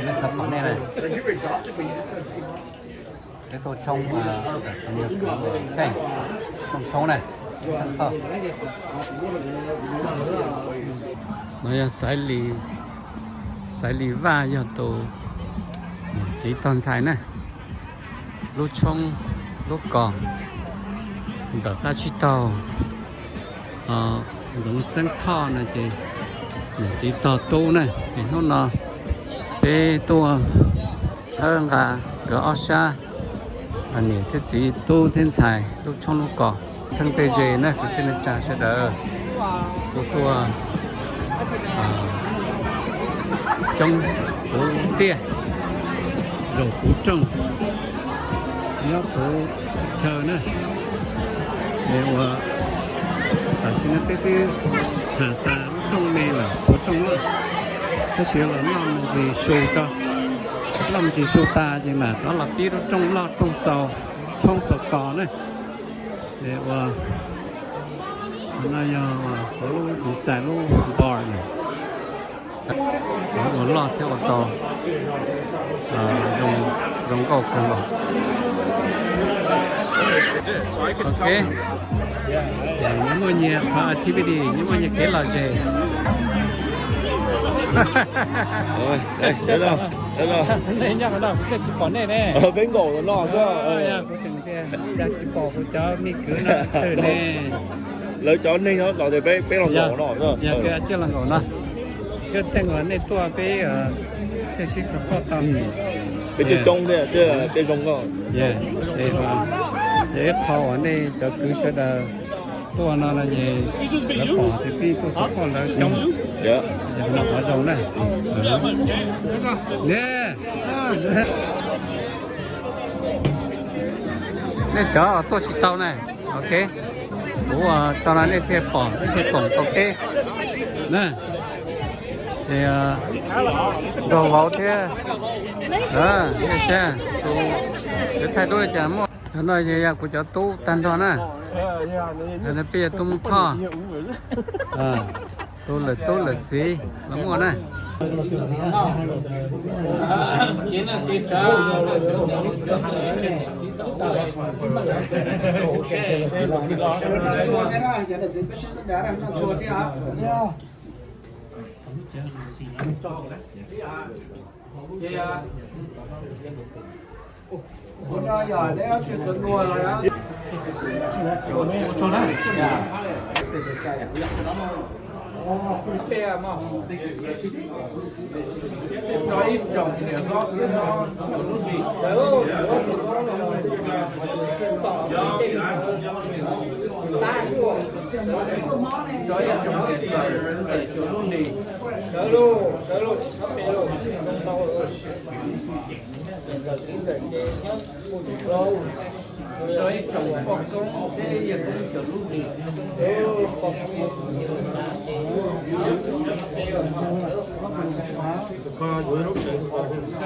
Nej xav pom nej na. Peb tuaj tshoob, tshoob na. No yog Xaiv Lis Vaj, yog tus niam txiv tog ntxhais na. Lub tshoob lub kos ntawm qab tsib taug Ntxoov Xeeb Thoj no ces niam txiv tog tub na. Es hnub no peb tuaj txhawb nqa nkawd ob sab, niam thiab txiv tub thiab ntxhais lub tshoob lub kos. Txheeb tej ze na kwv tij neej tsa sawv daws, kuv tuaj coob puv tiaj, zaum puv rooj, nyob puv chaw na. Es ua tam sim no peb twb tham tas lub rooj me lawm, tshuav rooj loj, tab sis los noj me ntsis su tso, noj me ntsis su tas ces mam rov los pib lub rooj loj, rooj xaus tshoob xaus kos na. Es ua no yog kuv lub, kuv xais lub bar na. Ua loj thiab ua tau zoo nkauj kawg nkaus. Ok, nyob muaj nyias qhov activity, nyob muaj nyias kev lom zem. Nej nyob qhov no kuv thiaj tsis pom nej ne. Peb nkaum no xwb. Kuv tseem tias dag tsis pom kuv cov me kwv no twg ne. Lawv cov neeg no los tias peb, peb los nkaum no. Yog kawg tsiaj los nkaum no. Kawg tej uas nej tuaj peb thiaj sib support tau. Peb coob coob thiab, peb zoo nkauj. Ces ib qho uas nej cov kwv sawv daws tuaj no no ces lawv pom tias peb tuaj support lawv coob. Yog no qhov zoo na. Nej cov tuaj tsis tau na, ok, kuv tso no nej thiaj pom, nej thiaj koom tau peb na. Ces nrog vauv thiab, nej saib, tus thaij duab li cas muaj. Cov no yog kuv cov tub tag nrho na. Peb yog tub Mus Thoj, tus lawm tub lawm txiv los muaj na.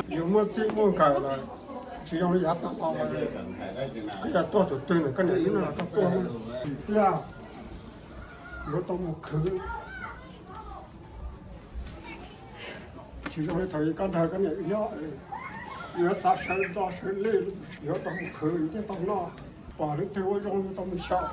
Yus muaj txij muaj nkawm lawm, tsis zoo li yav tag los, twb yog tuaj tus twg nws koj niam ib no los koj tuaj tiag, yuav tau mus khwv. Tsis zoo li thaum koj nrog koj niam nyob, yuav xav sawv ntxov sawv lej, yuav tau mus khwv thiaj tau noj, pom leej twg ua zoo yuav tau mus xyaum.